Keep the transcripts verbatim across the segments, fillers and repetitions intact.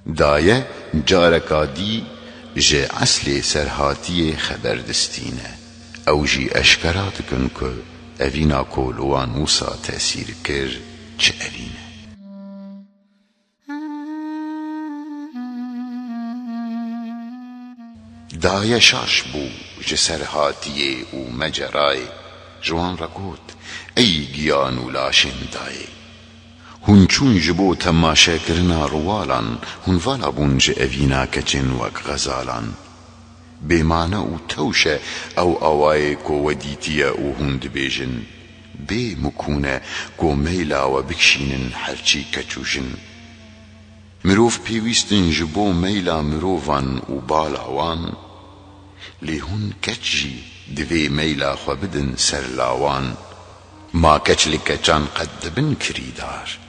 Daye careka dî ji eslê serhatiyê xeber distîne. Ew jî eşkera dikin ku evîna ku li wan wisa tesîr kir, çi evîn e. Daye şaş bû ji serhatiyê û mecerayê, ji wan re got, Ey giyan û laşên dayê! Hûn çûn ji bo temaşekirina riwalan, hûn vala bûn ji evîna keçên wek xezalan. Bêmane û tewş e ew awayê ku we dîtiye û hûn dibêjin, Bê mikûn e ku meyla we bikişînin herçî keç û jin. Mirov pêwîst in ji bo meyla mirovan û bala wan, lê hûn keç jî divê meyla xwe bidin ser lawan. Ma keç li keçan qet dibin kirîdar?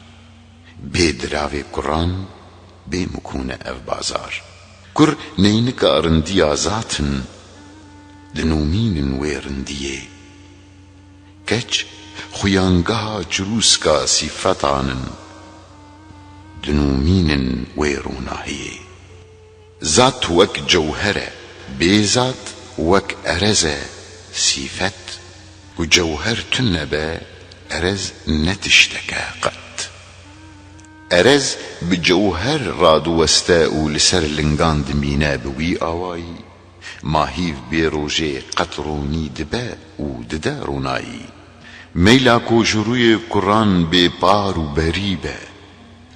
Bê diravê kuran, bê mikûn e ev bazar. Kur neynika rindiya zat in, dinûmînin wê rindiyê. Keç xuyangeha çirûska sîfetan in, dinûmînin wê ronahiyê. Zat wek cewher e, bê zat wek erez e, sîfet. Ku cewher tune be, erez ne tiştek e qet. Erez bi cewher radiweste û li ser lingan dimîne bi wî awayî, ma hîv bê rojê qet ronî dibe û dide ronayî. Meyla ku ji rûyê kuran bê par û berî be,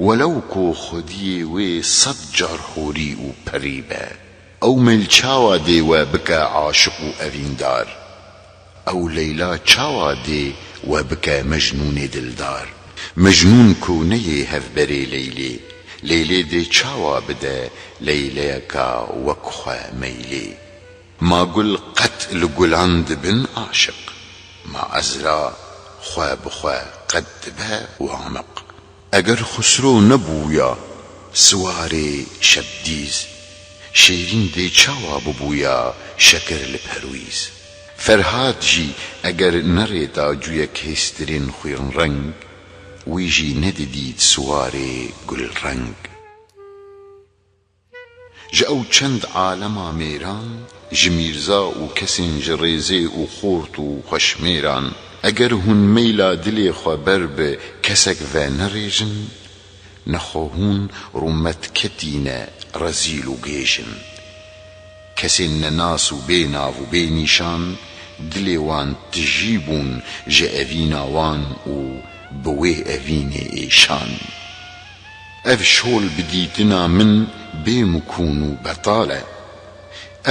welew ku xwediyê wê sed car horî û perî be. Ew meyl çawa dê we bike aşiq û evîndar? Ew Leyla çawa dê we bike Mecnûnê dildar? Mecnûn ku neyê hevberê Leylê, Leylê dê çawa bide Leyleyeka wek xwe meylê? Ma gul qet li gulan dibin aşiq? Ma ezra xwe bi xwe qet dibe wamiq? Eger Xusro nebûya siwarê şebdîz, Şêrîn dê çawa bibûya şekir li perwîz? Ferhad jî eger nerêta cuyek hêstirên xwînreng, wî jî nedidît siwarê gulreng. Ji ew çend alema mêran, ji mîrza û kesên ji rêzê û xort û xweşmêran, eger hûn meyla dilê xwe ber bi kesek ve nerêjin, nexwe hûn rûmetketî ne, rezîl û gêj in. Kesên nenas û bê nav û bê nîşan, dilê wan tijî bûn ji evîna wan û bi wê evînê êşan. Ev şol bi dîtina min bê mikûn û betal e.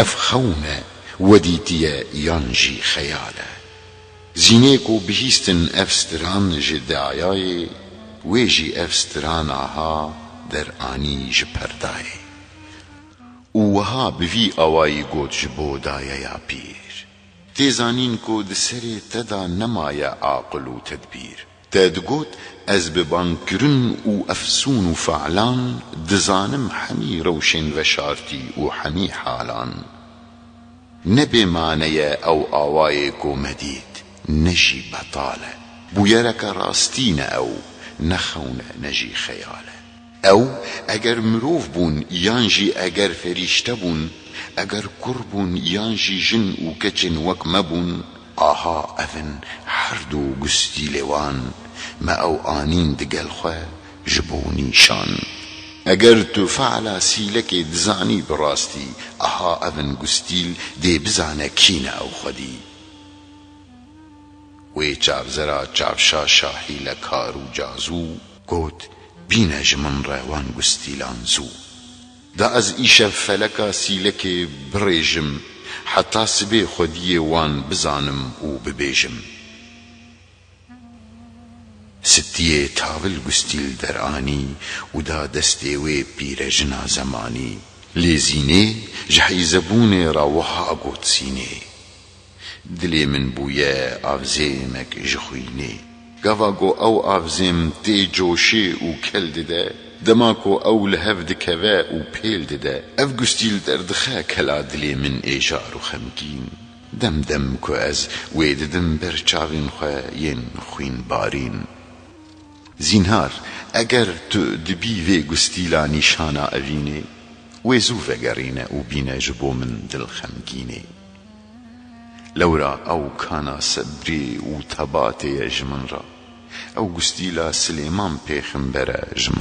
Ev xewn e, we dîtiye yan jî xeyal e. Zînê ku bihîstin ev stiran ji dayayê, wê jî ev stiran aha deranî ji perdayê. Û wiha bi vî awayî got ji bo dayeya pîr, Tê zanîn ku di serê te de nemaye aqil û tedbîr. Te digot, Ez bi bangkirin û efsûn û fe'lan dizanim hemî rewşên veşartî û hemî halan. Ne bêmane ye ew awayê ku me dît, ne jî betal e. Bûyereke rastî ne ew, ne xewn e, ne jî xeyal e. Ew, eger mirov bûn yan jî eger ferîşte bûn, eger kur bûn yan jî jin û keçên wek me bûn, aha ev in her du gustîlê wan, me ew anîn digel xwe ji bo nîşan. Eger tu fe'la sîlekê dizanî bi rastî, aha ev in gustîl dê bizane kî ne ew xwedî. Wê çavzera çavşa şahîlekar û cazû got, Bîne ji min re wan gustîlan zû. Da ez îşev feleka sîlekê birêjim, heta sibê xwediyê wan bizanim û bibêjim. Sitiyê tavil gustîl deranî û da destê wê pîrejina zemanî. Lê Zînê ji heyzebûnê re wiha got Zînê, Dilê min bûye avzêmek ji xwînê. Gava ku ew avzêm tê coşê û kel dide, dema ku ew li hev dikeve û pêl dide, ev gustîl derdixe kela dilê min êjar û xemgîn. Dem dem ku ez wê didim ber çavên xwe yên xwînbarîn. Zînhar, Eger tu dibî vê gustîla nîşana evînê, wê zû vegerîne û bîne ji bo min dil xemgînê. Lewra ew kana sebrê û tebatê ye ji min re. Ew gustîla Silêman pêxember e ji